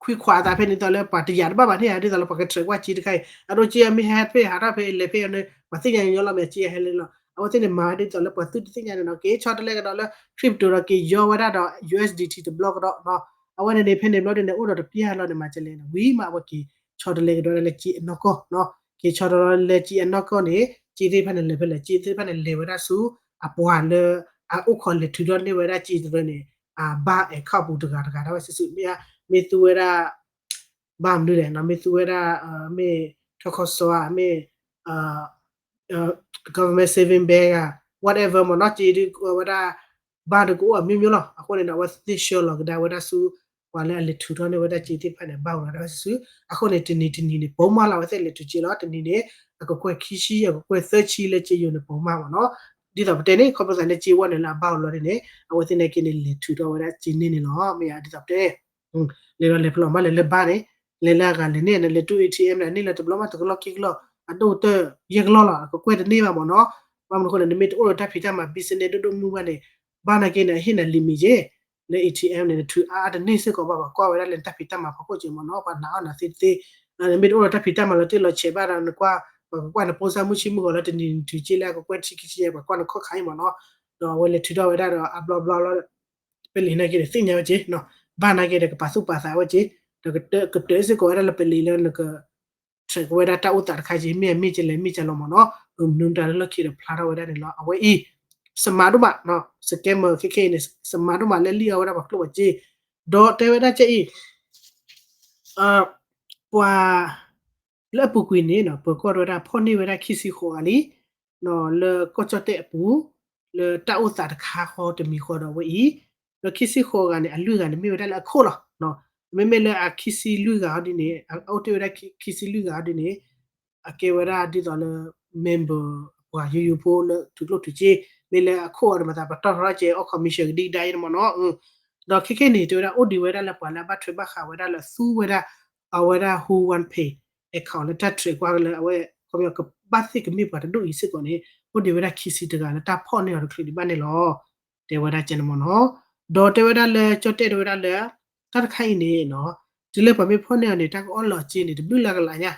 ခွံခွါအသးဖဲန့ၣ် ဒ်သိးလၢပှၤတယာ်တဘၣ်ဘၣ်န့ၣ်ဧါ ဒ်သိးလၢပှၤက track ကွၢ်စ့တခါအံၤ အဒိက့မ့ၢ်ဟဲဖဲဟးထီၣ်ဖဲ လဲၤဖဲအံၤန့ၣ် ပှၤသ့ၣ်ညါညီညီလီၤ မ့ၢ်စ့ဟဲလၢလီၤ. အဝဲသ့ၣ်န့ၣ် မၤဒ်သိးလၢပှၤသုတသ့ၣ်ညါန့ၣ်နီၤ က့ၤဆီတလဲကဒီးလၢ crypto ဒီးက့ၤယီဝဲဒၣ်ဒီး USDT တဘျီကဒီးနီၤ. အဝဲန့ၣ်န့ၣ် ဖဲန့ၣ်ဘျီဒ်န့ၣ် အိၣ်ဒီးတပျၢ်လီၤန့ၣ် မၤကလဲၣ်န့ၣ် ဝံၤမးအဝဲက့ၤဆီတလဲကဒီးလၢစ့အနီၢ်ကီၢ်နီၤ. က့ၤဆီတလဲလၢစ့အနီၢ်ကီၢ်န့ၣ် စ့သ့ၣ်တဖၣ်န့ၣ်လဲၤဖဲလဲၣ် စ့သ့ၣ်တဖၣ်န့ၣ်လဲၤဝဲဒၣ်ဆူ အပှၤလၢ အအိၣ်ခိးလဲၤထုးထီၣ်န့ၢ်ဝဲဒၣ်စ့တရၢန့ၣ် အ bank account ပူၤတဂၤတဂၤဒၣ်ဝဲစုာ်စုာ် မ့ၢ် မ့ၢ်သူဝဲဒၣ် ဘၣ်မနုၤလဲၣ်နီၤ မ့ၢ်သူဝဲဒၣ် မ့ၢ်ထီၣ်ခီစီဧါ မ့ၢ် government saving bank ဧါ whatever မ့ၢ်နီၤ စ့ဒုးဝဲဒၣ် bank ဒုးကအိၣ်အမျိုးမျိုးလီၤ. အဃိန့ၣ်ဒီး အဝဲသ့ၣ်ဆှၢလီၤကဒါဝဲဒၣ်ဆူ ပှၤလၢအလဲၤထုးထီၣ်န့ၢ်ဝဲဒၣ်စ့သ့ၣ်တဖၣ်န့ၣ် အ bank လီၤဒၣ်ဝဲစုာ်စုာ်. အဃိန့ၣ် တနံၤတနံၤန့ၣ် ပိာ်မၣ်လီၤ အဝဲသ့ၣ်လဲၤထုးစ့လီၤ တနံၤန့ၣ် အကကွဲၢ်ခံဆံ အကကွဲၢ်သၢဆံလၢစ့ယိၤန့ၣ် ပိာ်မၣ်မ့ၢ်နီၤ. ဒ်သိးပတဲန့ၣ် ခီဖျိသးလၢစ့ဝဲနုာ်လၢအ bank လီၤဒ်န့ၣ် အဝဲသ့ၣ်န့ၣ်က့န့ၣ် လဲၤထုးထီၣ်ဝဲဒၣ်စ့န့ၢ်န့ၣ်လီၤ မ့ၢ်ဧါ ဒ်သိးပတဲ လဲၤဒီးလဲၤဖဲလဲၣ်မး လဲၤလၢ bank န့ၣ် လဲၤလၢအဂၤလဲၤန့ၢ် လဲၤလၢ two ATM န့ၣ် န့ၢ်လၢတဘျီမး တကလီၢ်ခံကလီၢ် အဒိၣ်ကတၢၢ် ယဲၢ်ကလီၢ်လီၤ အကကွဲၢ်တန့ၢ်ဘၣ်မ့ၢ်နီၤ. ဘၣ်မနုၤအဃိလဲၣ် နမ့ၢ်တအိၣ်ဒီးတၢ်ဖံးတၢ်မၤ business ဒိၣ်ဒိၣ်မုၢ်မုၢ်ဘၣ်န့ၣ် bank နာ်က့န့ၣ် အဟ့ၣ်နၤ limit က့ လၢ ATM န့ၣ် နထုးအါအါတန့ၢ်စ့ၢ်ကီးဘၣ် ပှၤကွၢ်ဝဲဒၣ်လၢနတၢ်ဖံးတၢ်မၤဖီခိၣ်က့မ့ၢ်နီၤ ပှၤနာ်အီၣ်နၤသ့တသ့. နမ့ၢ်တအိၣ်ဒီးတၢ်ဖံးတၢ်မၤလီၤတံၢ်လီၤဆဲးဘၣ်ဒီး နကွၢ် ပှၤကကွၢ်နဖိဆါမုၢ်ဆ့ၣ်မုၢ်ဂီၤလၢတနံၤနထုးစ့လၢအကကွဲၢ်တဆံခံဆံ ပှၤကွၢ်နခီၣ်ခါအံၤမ့ၢ်နီၤ. ဒီးအဝဲလဲၤထုးထီၣ်ဝဲဒၣ်ဒီးအဘျီဘျီလီၤ ပလံာ်နာ်က့ဒီးသ့ၣ်ညါဝဲက့ ဘၣ်နာ်က့ဒီးကပာ်သူၣ်ပာ်သးဝဲက့ ဒီးကတၢၢ်စ့ၢ်ကီးဝဲဒၣ်လၢပလံာ်လၢနက track ဝဲဒၣ်တၢ်အိၣ်သးတခါက့ မ့ၢ်အမ့ၢ်ကလဲၣ်မ့ၢ်ကလဲၣ်မ့ၢ်နီၤ မနုၤတၢ်လၢလီၢ်ခံဒီးဖျါထီၣ်ဝဲဒၣ်န့ၣ်လီၤ. အဝဲအံၤ စမးဒိၣ်မး scammer ခဲခဲအံၤန့ၣ် စမးဒိၣ်မးလၢလံၣ်အီၣ်ဝဲဒၣ်ပှၤကျိၣ်ပှၤစ့ ဒီးတဲဝဲဒၣ်ကအံၤ ပှၤ လၢအပူၤကွံာ်န့ၣ် ပၢၤကီၢ်တဝဲဒၣ်ဖီၣ်န့ၢ်ဝဲဒၣ်ခံဆံဃိးဂၤလံ လၢကီၢ်ကၠီၣ်တဲၣ်အပူၤ လၢတၢ်အိၣ်သးတခါဃီတမံၤဃီဒီးအဝဲအံၤ ဒီးခံဆံဃိးဂၤန့ၣ် အလွံၢ်ဂၤန့ၣ်မ့ၢ်ဝဲဒၣ်လၢအခိၣ်လီၤ. မ့မ့ၢ်လၢအခံဆံလွံၢ်ဂၤဟီဒ်န့ၣ် အအိၣ်တ့ၢ်ဝဲဒၣ်ခံဆံလွံၢ်ဂၤဟီဒ်န့ၣ် အကဲဝဲဒၣ်ဒ်သိးလၢ member ပှၤယိယိဖိလၢထုးကျိၣ်ထုးစ့ မ့ၢ်လၢအခိၣ်အီၤဒီးမၤသးပတီၢ်ထီၣ်ကဲအီၣ် commission ကဒံကဒါအံၤန့ၣ်မ့ၢ်နီၤ. ဒီးခဲခဲန့ၣ် တဲဝဲဒၣ်အိၣ်ဒံးဝဲဒၣ်လၢပှၤလၢအဘၣ်ထွဲဘၣ်ဃးဝဲဒၣ်လၢသူဝဲဒၣ် အဝဲဒၣ် Whole One Pay account လၢတၢ် track ကွၢ်လၢအဝဲ ခီပညီကဘၣ်သ့ၣ်ကမ့ၢ်ပှၤတဒူၣ်အံၤစ့ၢ်ကီးန့ၣ် အိၣ်ဒံးဝဲဒၣ်ခံဆံတဂၤလၢတၢ်ဖီၣ်န့ၢ်အီၤတချုးဒံးဘၣ်န့ၣ်လီၤ. တဲဝဲဒၣ်ကဲန့ၣ်မ့ၢ်နီၤ. ဒီးတဲဝဲဒၣ်လၢကၠီၣ်တဲၣ်တဲဝဲဒၣ်လၢ တၢ်တခါအံၤန့ၣ်နီၤ တုၤလၢပှၤမ့ၢ်ဖီၣ်န့ၢ်အီၤန့ၣ် တၢ်ကအီၣ်လီၤစ့န့ၣ် တဘျုးလၢအကလးညါ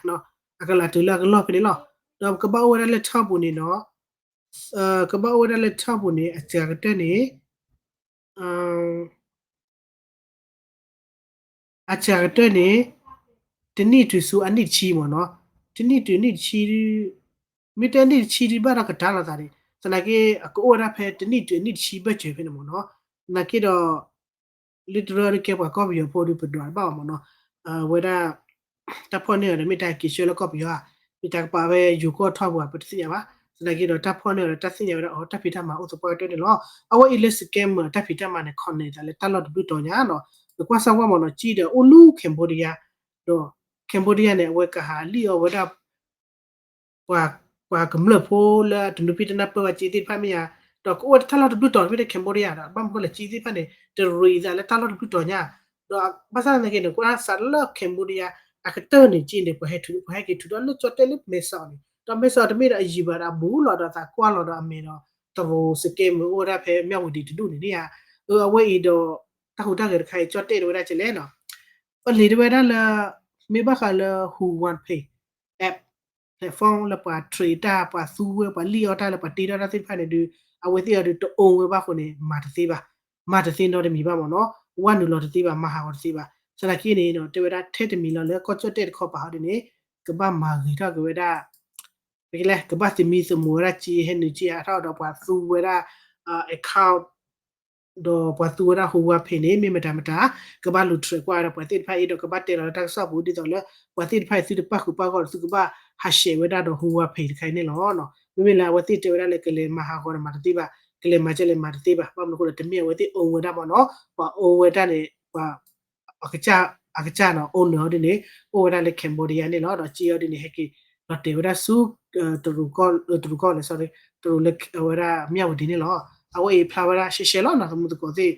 အကလးတုၤလၢအကလီၢ်ဖဲန့ၣ်လီၤ. ဒီးကဘၣ်အိၣ်ဝဲဒၣ်လၢထီၣ်ပူၤန့ၣ်နီၤ ကဘၣ်အိၣ်ဝဲဒၣ်လၢထီၣ်ပူၤန့ၣ် အစှၤကတၢၢ်န့ၣ် အစှၤကတၢၢ်န့ၣ် တနံၣ်တုၤဆူအနံၣ်တဆံမ့ၢ်နီၤ. တနံၣ်တုၤနံၣ်တဆံ မ့ၢ်တဲနံၣ်တဆံဒံးဘၣ်ဒီးကတၢၢ်လီၤသးန့ၣ် သနာ်က့ အကအိၣ်ဝဲဒၣ်ဖဲတနံၣ်တုၤအနံၣ်တဆံဘၢၣ်စၢၤဖဲန့ၣ်မ့ၢ်နီၤ. သနာ်က့ဒီး လၢတရၢဒီးကဲပှၤကီၢ်ပယီၤဖိဒီးပဒွးတဘၣ်ဘၣ်မ့ၢ်နီၤ. ဝဲဒၣ် တၢ်ဖီၣ်န့ၢ်အီၤဒီးမ့ၢ်တၢ်က့ၤဆှၢလၢကီၢ်ပယီၤဧါ, မ့ၢ်တၢ်ကပာ်ဝဲယိၤကီၢ်ထီၣ်ပူၤဧါ ပတသ့ၣ်ညါဘၣ်. သနာ်က့ဒီးတၢ်ဖီၣ်န့ၢ်အီၤဒီးတၢ်သ့ၣ်ညါဝဲဒၣ်အီၤ တၢ်ဖံးတၢ်မၤအိၣ်သပှၢ်ကတၢၢ်န့ၣ်လီၤ. အဝဲအံၤလၢ scammer တၢ်ဖံးတၢ်မၤန့ၣ် ခီန့ၣ်သးလၢတၢ်လီၢ်တဘျုးတီၤညါနီၤ. နကွၢ်စၢ်ဝဲမ့ၢ်နီၤ ကံဒီးအိၣ်လၢ Cambodia ဒီး Cambodia န့ၣ် အဝဲကဟးလံၣ်အီၣ်ဝဲဒၣ် ပှၤ ပှၤကမျၢၢ်ဖိလၢတနူၤဖံးတနၢ်ပၢၢ်ဝဲက့သ့ၣ်တဖၣ်မ့ၢ်ဧါ, ဒီးကအိၣ်ဝဲတၢ်လီၢ်တဘျုးတီၤဖဲန့ၣ် Cambodia ဒီး ဘၣ်မနုၤဃိလဲၣ် က့သ့ၣ်တဖၣ်န့ၣ် တရံးသးလၢတၢ်လီၢ်တဘျုးတီၤညါ, ဒီးဘၣ်ဆၣ်သနာ်က့န့ၣ် ကွၢ်စးလၢ Cambodia အကတၢၢ်န့ၣ် က့န့ၣ် ပှၤဟဲထုး ပှၤဟဲက့ၤထုးထီၣ်လၢကၠီၣ်တဲၣ်လၢမဲဆီးန့ၣ် ဒီးမဲဆီးတမ့ၢ်ဒီးအယံာ်ဘၣ်ဒီးအဘူးလီၤဒီးသးကွၢ်လီၤဒီးအမဲာ်ဒီး တရူး scammer အိၣ်ဝဲဒၣ်ဖဲမၠၣ်ဝတံၤတဒူၣ်န့ၣ်န့ၣ်ဧါ. အဝဲအံၤဒီး တၢ်ဟူးတၢ်ဂဲၤတခါအံၤ ကၠီၣ်တဲၣ်တဝဲဒၣ်ကလဲၣ်နီၤ ပလံာ်တဝဲဒၣ်လၢ မ့ၢ်ဘၣ်ဃးလၢ Who Want Pay app platform လၢပှၤ trade တၢ် ပှၤသူဝဲ ပှၤလံၣ်အီၣ်တၢ်လၢပှၤတ့ထီၣ်တၢ်သ့ၣ်တဖၣ်န့ၣ်ဒုး အဝဲသ့ၣ်အီၤဒုးတ own ဝဲဘၣ်အဃိန့ၣ် မၤတသ့ဘၣ်, မၤတသ့နီတမံၤဘၣ်မ့ၢ်နီၤ, ဝဲနုာ်လီၤတသ့ဘၣ်, မၤဟးဂီၤတသ့ဘၣ်. သနာ်က့န့ၣ် တဲဝဲဒၣ်ထဲတမံၤလီၤလၢကီၢ်ကၠီၣ်တဲၣ်တခီပၤဟီဒ်န့ၣ် ကဘၣ်မၤဂ့ၤထီၣ်က့ၤဝဲဒၣ် ပကလဲၣ် ကဘၣ်သမံသမိးဝဲဒၣ်က့ ဟဲနုာ်က့ဟးထီၣ်ဒီးပှၤသူဝဲဒၣ် account ဒီးပှၤသူဝဲဒၣ် Who Want Pay န့ၣ် မ့ၢ်မတၤမတၤ ကဘၣ်လူၤ track ကွၢ်ဝဲဒၣ်ပှၤသ့ၣ်တဖၣ်အံၤ ဒီးကဘၣ်တဲလီၤလၢတၢ်ကစီၣ်ပူၤ ဒ်သိးလၢ ပှၤသ့ၣ်တဖၣ်အံၤ သုတပၣ်ဃုာ်ပၣ်ဂီၢ်ဒီး သုကဘၣ်ဟးဆှဲးဝဲဒၣ်ဒီး Who Want Pay တခါအံၤန့ၣ်လီၤ. မ့မ့ၢ်လၢအဝဲသ့ၣ်တဲဝဲဒၣ်လၢ ကလဲၤမၤဟးဂီၤဒီးမၤတသ့ဘၣ်, ကလဲၤမၤကဲလဲၣ်မၤတသ့ဘၣ်. ဘၣ်မနုၤအဃိလဲၣ် တမ့ၢ်အဝဲသ့ၣ် own ဝဲဒၣ်မ့ၢ်နီၤ, ပှၤ own ဝဲဒၣ်န့ၣ် ပှၤ အကစၢ် အကစၢ်နီၤ owner ဟီဒ်န့ၣ် အိၣ်ဝဲဒၣ်လၢ Cambodia န့ၣ်လီၤ. ဒီးက့အီၤဒ်န့ၣ် ဟဲက့ၤလီၤတဲာ်ဝဲဒၣ်ဆူ တရူးကီၢ် တရူးကီၢ်န့ၣ် sorry တရူးလၢအဝဲဒၣ်မၠၣ်ဝတံၤန့ၣ်လီၤ. အဝဲအံၤဖျါဝဲဒၣ်ရှဲရှဲလီၤနီၤ သမူသကိးသ့ၣ်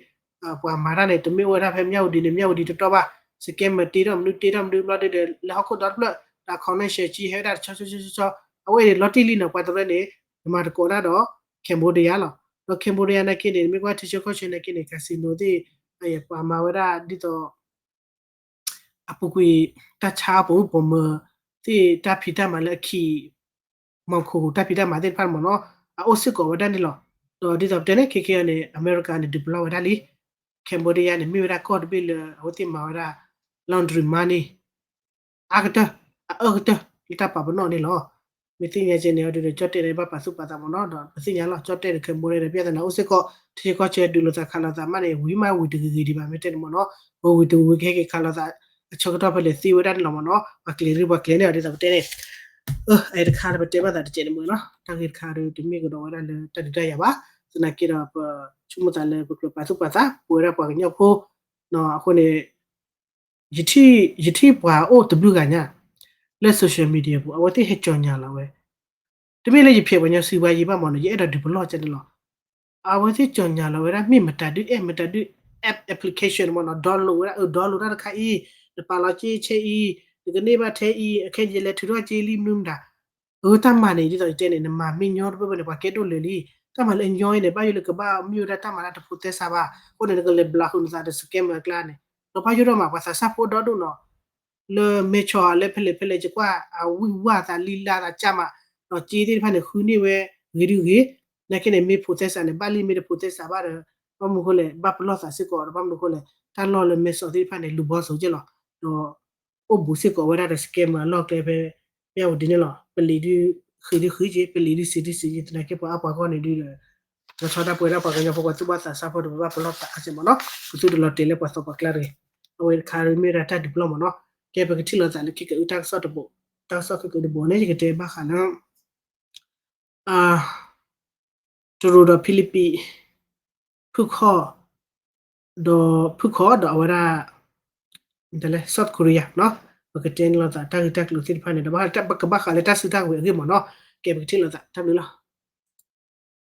ပှၤမၤတၢ်န့ၣ် တမ့ၢ်အိၣ်ဝဲဒၣ်ဖဲမၠၣ်ဝတံၤန့ၣ် မၠၣ်ဝတံၤတတီၢ်ဘၣ် scammer တ့ထီၣ်မနုၤတ့ထီၣ်မနုၤ ဘျီဒုဒီး လၢဟီၣ်ခိၣ်ဒီတဖျၢၣ် တၢ် connection ဟဲဝဲဒၣ်တဆီဆီဆီဆီ အဝဲအံၤန့ၣ် လီၤတံၢ်လံနီၤ ပှၤတရၢန့ၣ် နမၤသကိးတၢ်ဒီး Cambodia လီၤ. ဒီး Cambodia နာ်က့န့ၣ် မ့ၢ်ကွၢ်ထံဆၢကီၢ်ဆၢနာ်က့န့ၣ် casino သ့ၣ် ပှၤမၤဝဲဒၣ်ဒ်သိး အပူၤကွံာ် တၢ်ဆါအီၣ်ပိာ်မုၣ်ပိာ်မၢၤသ့ၣ် တၢ်ဖံးတၢ်မၤလၢအခံ မီၤခိၣ် တၢ်ဖံးတၢ်မၤသ့ၣ်တဖၣ်မ့ၢ်နီၤ အအိၣ်စ့ၢ်ကီးဝဲဒၣ်န့ၣ်လီၤ. ဒီးဒ်သိးပတဲန့ၣ် ခဲကဲအံၤန့ၣ် အမဲရကၤန့ၣ် ဒုးပလီၢ်ဝဲဒၣ်လံ. Cambodia န့ၣ် မ့ၢ်ဝဲဒၣ်ကီၢ်တဘ့ၣ်လၢအဝဲသ့ၣ်မၤဝဲဒၣ် laundry money အါကတၢၢ် အအၢကတၢၢ် လၢတၢ်ပာ်ပနီၣ်န့ၣ်လီၤ. မ့ၢ်သ့ၣ်ညါကဲန့ၣ် အဒုဒီး ကၠီၣ်တဲၣ်န့ၣ် ဘၣ်ပာ်သူၣ်ပာ်သးမ့ၢ်နီၤ ဒီးပသ့ၣ်ညါလီၤ ကၠီၣ်တဲၣ်ဒီး Cambodia ဒီး ပြဿနာ အိၣ်စ့ၢ်ကီး ထံဆၢကီၢ်ဆၢ ဒုးလိာ်သးခးလိာ်သးမးန့ၣ် ဝံၤမးဝံၤတဂ့ၤဂ့ၤဒံးဘၣ် မ့ၢ်တဲန့ၣ်မ့ၢ်နီၤ ပဝံၤတဝံၤကဟဲက့ၤခးလိာ်သး အဆၢကတီၢ်ဖဲလဲၣ်သ့ဝဲဒၣ်န့ၣ်လီၤမ့ၢ်နီၤ ပှၤကျဲၤရ့ပှၤကျဲၤန့ၣ် ဒ်သိးပတဲန့ၣ် အအဲၣ်တခါလၢပတဲဘၣ်သးတကဲးန့ၣ်မ့ၢ်နီၤ တၢ်ဂ့ၢ်တခါဒီး တမ့ၢ်ကဒီးဝဲဒၣ်လၢတၢ်ဒုးတၢ်ယၤဘၣ် သနာ်က့ဒီး ပဆိကမိၣ်သးလၢပကြၢးပာ်သူၣ်ပာ်သး ပဝဲဒၣ်ပှၤကညီဖိ အဃိန့ၣ် ယထံၣ်ပှၤအိၣ်တဘျုးဂၤညါ လၢ social media ပူၤ အဝဲသ့ၣ်ဟဲကၠီၣ်ညါလီၤဝဲ တမ့ၢ်လၢယဖျဲးပှၤညီစုဘၣ်ယံၤဘၣ်မ့ၢ်နီၤ ယအဲၣ်ဒိးဒုးပလီၢ်ကဲန့ၣ်လီၤ. အဝဲသ့ၣ်ကၠီၣ်ညါလီၤဝဲဒၣ် မ့ၢ်မတၤဒု app မတၤဒု app application မ့ၢ်နီၤ download ဝဲဒၣ် အ download တၢ်တခါအံၤ နပာ်လီၤက့ၤဆဲအံၤ နကန့ၢ်ဘၣ်ထဲအံၤ အခဲအံၤလဲၤထုးထီၣ်က့ၤလံမနုၤမတၤ အတၢ်မၤန့ၣ် ဒ်သိးယတဲန့ၣ် နမၤမ့ၢ်ညီတဘၣ်ဘၣ်န့ၣ် ပှၤကဲဒိၣ်လၢာ်လံ. တၢ်မၤလၢအညီအံၤန့ၣ် ဘၣ်ယိၣ်လၢကဘၣ်မ့ၢ်ဝဲဒၣ်တၢ်မၤတၢ်တဖိးသဲစးဘၣ်. အဃိန့ၣ် နကလဲၤဘျးဃုာ်နသးဒီး scammer အကျါန့ၣ် ဒီးဘၣ်ယိၣ်ထီၣ်မး ပှၤသးစၢ်ဖိဒီဒိၣ်နီၤ လၢမဲဆီးလၢဖဲလဲၣ်ဖဲလဲၣ် ယကွၢ်အဝံၣ်ဝါသးလံလါသးကၢ်မး ဒီးက့သ့ၣ်တဖၣ်န့ၣ် ဃုန့ၢ်ဝဲဂ့ၤဒုဂ့ၤ နာ်က့န့ၣ် မ့ၢ်ဖိးသဲစးန့ၣ် ဘၣ်လံမ့ၢ်တဖိးသဲစးဘၣ်ဒီး ဘၣ်မနုၤဃိလဲၣ် ဘၣ်ပလီၢ်သးစ့ၢ်ကီးဒီး ဘၣ်မနုၤဃိလဲၣ် တၢ်လီၢ်လၢမဲဆီးသ့ၣ်တဖၣ်န့ၣ် လူၤဘီစိၤက့လီၤ. ဒီး အိၣ်ဘူးစ့ၢ်ကီးဝဲဒၣ်ဒီး scammer အလီၢ်ကျဲဖဲ မၠၣ်ဝတံၤန့ၣ်လီၤ. ပလံၤဒု ဃံးဒုဃံးက့ ပလံၤဒုစံးဒုစံးက့ သနာ်က့ပှၤအါပှၤဂီၢ်န့ၣ်ဒုဒီး လီၤဆီဒၣ်ပဝဲဒၣ်ပှၤကညီဖိ ပှၤသူၣ်ဘီၣ်သးစၢ်ဖိဒီး ပဘၣ်ပလီၢ်သးအါစ့ၢ်မ့ၢ်နီၤ ပသုတလီၤတဲာ်လၢပှၤသီပှၤကျါတဂ့ၤ. အဝဲတခါမ့ၢ်ဝဲဒၣ်တၢ်ဒုးပလီၢ်မ့ၢ်နီၤ ကဲပကထံၣ်လိာ်သးလၢ ခဲကဲအံၤ တၢ်ကစီၣ်တဘိ တၢ်ကစီၣ်ခဲကဲအံၤတဘိန့ၣ် ယကတဲဘၣ်ဃးလၢ တရူးဒီးဖံလံးပံး ဖုခီၣ် ဒီးဖုခီၣ်ဒီးအဝဲဒၣ် South Korea နီၤ ပကတဲန့ၢ်လိာ်သးတၢ်ဂ့ၢ်တၢ်ကျိၤသ့ၣ်တဖၣ်န့ၣ်ဒီး ဘၣ်ဃးလၢတၢ်စုတၢ်ကဝဲၤအဂ့ၢ်မ့ၢ်နီၤ ကဲပကထံၣ်လိာ်သးတၢ်ဘျုးလီၤ.